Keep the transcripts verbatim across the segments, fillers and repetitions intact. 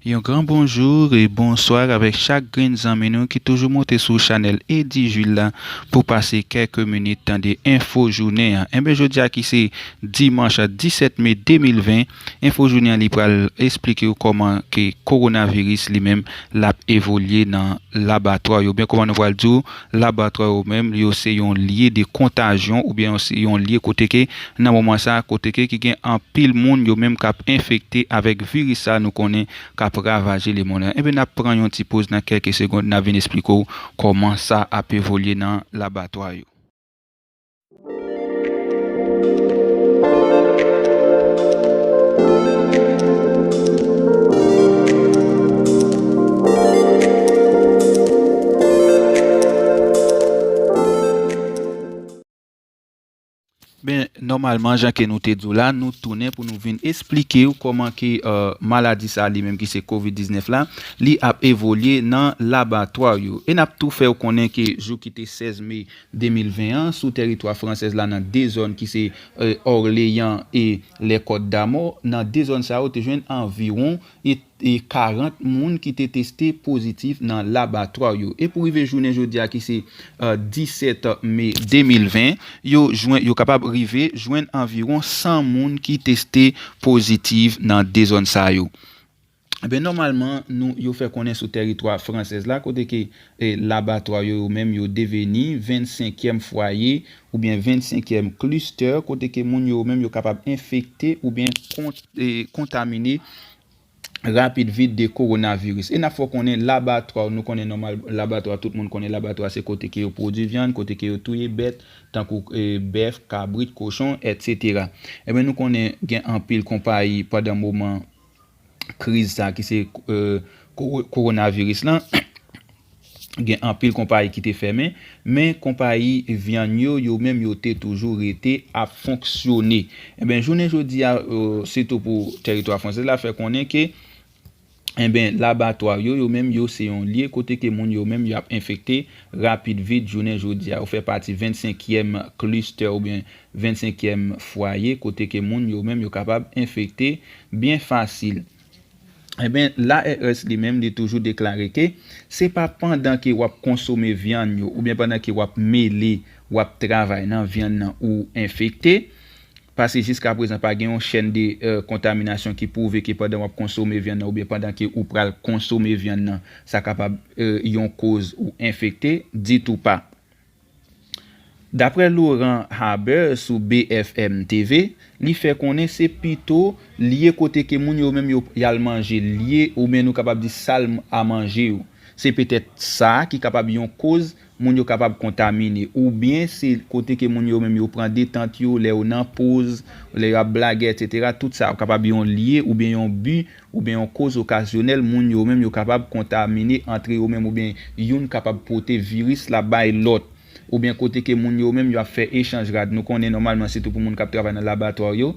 Yon gran bonjou e bonswa avèk chak grenn zanmi nou ki toujou monte sou chanèl Eddy Jules la pou pase kèk minit tande enfo jounen an. Enben, jodi a ki se dimanch disèt me de mil ven, enfo jounen an li pral esplike w kòman ke kowonaviris li menm l ap evolye nan labatwa yo. Oubyen kòman nou pral di w, labatwa yo menm, yo se yon lye de kontajyon oubyen yon, se yon lye kote ke nan moman sa, kote ke ki gen anpil moun yo menm k ap enfekte avèk viris sa nou konnen k ap ravaje lemonn lan. Enben, n ap pran yon ti poz nan kèlke segonn, n ap vin esplike w kòman sa ap evolye nan labatwa yo. Ben, nòmalman, jan ke nou te di w la, nou tounen pou nou vin esplike w kòman ke, eh, maladi sa li menm ki se kovid diznèf la, li ap evolye nan labatwa yo. E n ap tou fè w konnen ke jou ki te sèz me de mil ven an, sou tèritwa fransèz la, nan de zòn ki se, eh, Òleyan e Lè Kòt Damò, nan de zòn sa yo te jwenn anviwon e e karant moun ki te teste pozitif nan labatwa yo. E pou rive jounen jodi a ki se, eh, disèt me de mil ven, yo jwenn, yo kapab rive jwenn anviwon san moun ki teste pozitif nan de zòn sa yo. Enben, nòmalman, nou, yo fè konnen sou tèritwa fransèz la, kote ke, eh, labatwa yo, yo menm, yo deveni vennsenkyèm fwaye oubyen vennsenkyèm klistè, kote ke moun yo menm, yo kapab enfekte oubyen kont-, eh, kontamine rapid vit de kowonaviris. E n ap fè w konnen labatwa, nou konnen nòmal, labatwa, tout moun konnen labatwa se kote ke yo pwodui vyann, kote ke yo touye bèt, tankou, eh, bèf, kabrit, kochon, etsetera. Enben, nou konnen gen anpil konpayi pandan moman kriz sa ki se, eh, kowo-, kowonaviris lan, gen anpil konpayi ki te fèmen, men konpayi vyann yo, yo menm yo te toujou rete ap fonksyone. Enben, jounen jodi a, eh, sitou pou tèritwa fransèz la, fè konnen ke, enben, labatwa yo, yo menm, yo se yon lye kote ke moun yo menm, yo ap enfekte rapid vit jounen jodi a. Yo fè pati vennsenkyèm klistè oubyen vennsenkyèm fwaye kote ke moun yo menm, yo kapab enfekte byen fasil. Enben, la A R S li menm, li toujou deklare ke se pa pandan ke w ap konsome vyann yo, oubyen pandan ke w ap mele, w ap travay nan vyann nan ou enfekte, paske jiska prezan pa gen yon chèn de, eh, kontaminasyon ki pwouve ke pandan w ap konsome vyann nan, oubyen pandan ke ou pral konsome vyann nan, sa kapab, eh, yon koz ou enfekte, ditou pa. Daprè Laurent Haber sou B F M T V, li fè konnen se pito lye kote ke moun yo menm yo y al manje, lye oubyen nou kapab di sal a manje yo. Se petèt sa ki kapab yon koz moun yo kapab kontamine, oubyen se kote ke moun yo menm yo pran detant yo, lè yo nan poz, lè yo ap blage, etsetera. Tout sa kapab yon lye oubyen yon bi oubyen yon koz okazyonèl moun yo menm yo kapab kontamine antre yo menm oubyen youn kapab pote viris la bay lòt. Oubyen kote ke moun yo menm yo ap fè echanj rad. Nou konnen nòmalman, sitou pou moun k ap travay nan labatwa yo,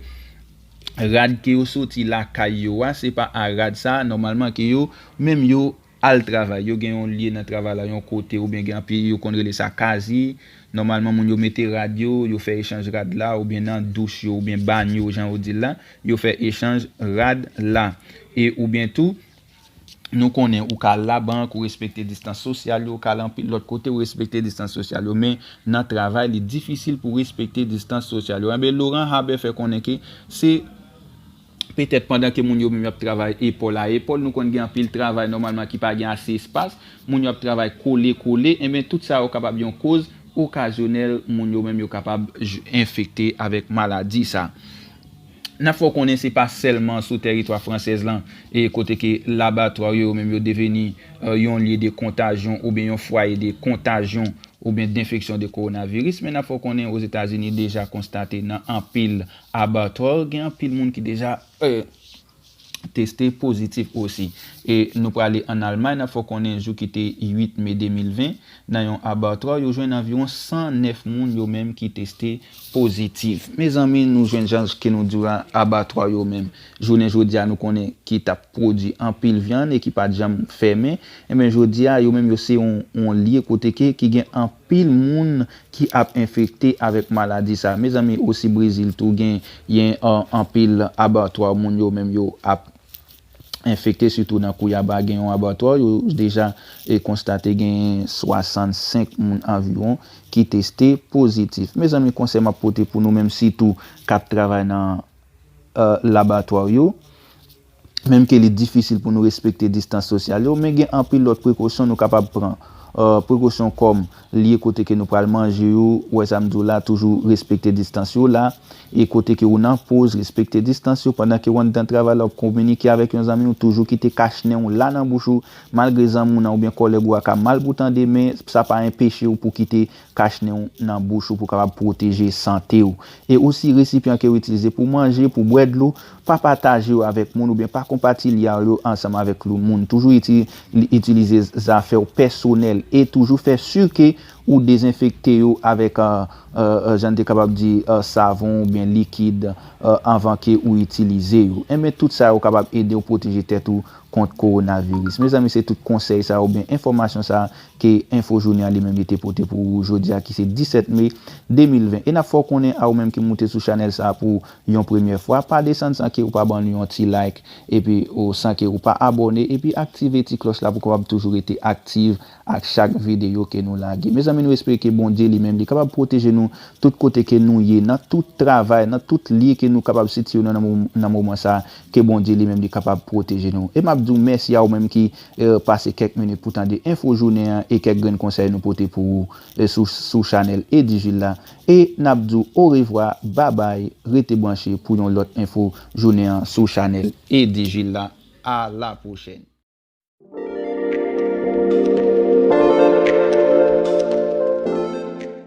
rad ke yo soti lakay yo a, se pa a rad sa a nòmalman ke yo menm yo al travay. Yo gen yon lye nan travay la, yon kote, oubyen gen anpil, yo konn rele sa kazi. Nòmalman, moun yo mete rad yo, yo fè echanj rad la, oubyen nan douch yo, oubyen banyo, jan yo di l la, yo fè echanj rad la. E oubyen tou, nou konnen ou ka al labank, ou respekte distans sosyal yo, ou ka al anpil lòt kote, ou respekte distans sosyal yo. Men nan travay, li difisil pou respekte distans sosyal yo. Enben, Laurent Haber fè konnen ke se petèt pandan ke moun yo menm y ap travay epòl a epòl, nou konn gen anpil travay nòmalman ki pa gen ase espas, moun yo ap travay kole kole, enben tout sa yo kapab yon koz okazyonèl moun yo menm yo kapab j-, enfekte avèk maladi sa. N ap fè w konnen se pa sèlman sou tèritwa fransèz lan, e kote ke labatwa yo, yo menm yo deveni, eh, yon lye de kontajyon oubyen yon fwaye de kontajyon oubyen denfeksyon de kowonaviris, men n ap fè w konnen Ozetazini deja konstate nan anpil abatwa, gen anpil moun ki deja, eh, teste pozitif osi. E nou prale ann Almay, n ap fè w konnen jou ki te uit me de mil ven, nan yon abatwa, yo jwenn anviwon san nèf moun yo menm ki teste pozitif. Mezanmi, nou jwenn jan ke nou di w a, abatwa yo menm. Jounen jodi a, nou konnen ki t ap pwodui anpil vyann e ki pa t janm fèmen. Enben, jodi a, yo menm yo se yon, yon lye kote ke, ki gen anpil moun ki ap enfekte avèk maladi sa. Mezanmi, osi Brezil tou gen, gen, eh, anpil abatwa moun yo menm yo ap enfekte, sitou nan Kouyaba, gen yon abatwa, yo deja e konstate gen swasannsenk moun anviwon ki teste pozitif. Mezanmi, konsèy m ap pote pou nou menm, sitou k ap travay nan e, labatwa yo, menm ke li difisil pou nou respekte distans sosyal yo, men gen anpil lòt prekosyon nou kapab pran. E, prekosyon kòm lye kote ke nou pral manje yo, ou wè sa m di w la, toujou respekte distans yo la, e kote ke ou nan poz, respekte distans yo, pandan ke ou anndan travay la, ou kominike avèk yon zanmi w, toujou kite kach nen w la nan bouch ou, malgre zanmi w nan oubyen kòlèg ou a ka mal pou tande, men sa pa enpeche w pou kite kach nen w nan bouch ou pou kapab pwoteje sante w. E osi, resipyan ke w itilize pou manje, pou bwè dlo, pa pataje yo avèk moun oubyen pa konpatilye yo ansanm avèk lòt moun. Toujou iti-, itilize zafè w pèsonèl e toujou fè si ke ou dezenfekte yo avèk, e, e, e, jan n te kapab di, e, savon oubyen likid, e, anvan ke ou itilize yo. Enben, tout sa yo kapab ede w pwoteje tèt ou kont kowonaviris. Mezanmi, se tout konsèy sa oubyen enfòmasyon sa ke Enfo Jounen an li menm li te pote pou ou jodi a, ki se disèt me de mil ven. E n ap fè w konnen, a ou menm ki moute sou chanèl sa pou yon premyè fwa, pa desann san ke ou pa ban nou yon ti like, epi ou, san ke ou pa abòne, epi aktive ti klòch la pou w kapab toujou rete aktif ak chak videyo ke nou lage. Mezanmi, nou espere ke Bondye li menm li kapab pwoteje nou tout kote ke nou ye, nan tout travay, nan tout lye ke nou kapab sitiye nou nan mo-, nan moman sa, ke Bondye li menm li kapab pwoteje nou. E m ap di w mèsi a ou menm ki, e, pase kèk minit pou tande Enfo Jounen an e kèk grenn konsèy nou pote pou ou, e, sou, sou chanèl Edijil la. E n ap di w orevwa, babay, rete branche pou yon lòt Enfo Jounen an sou chanèl Edijil la. A la pwochèn.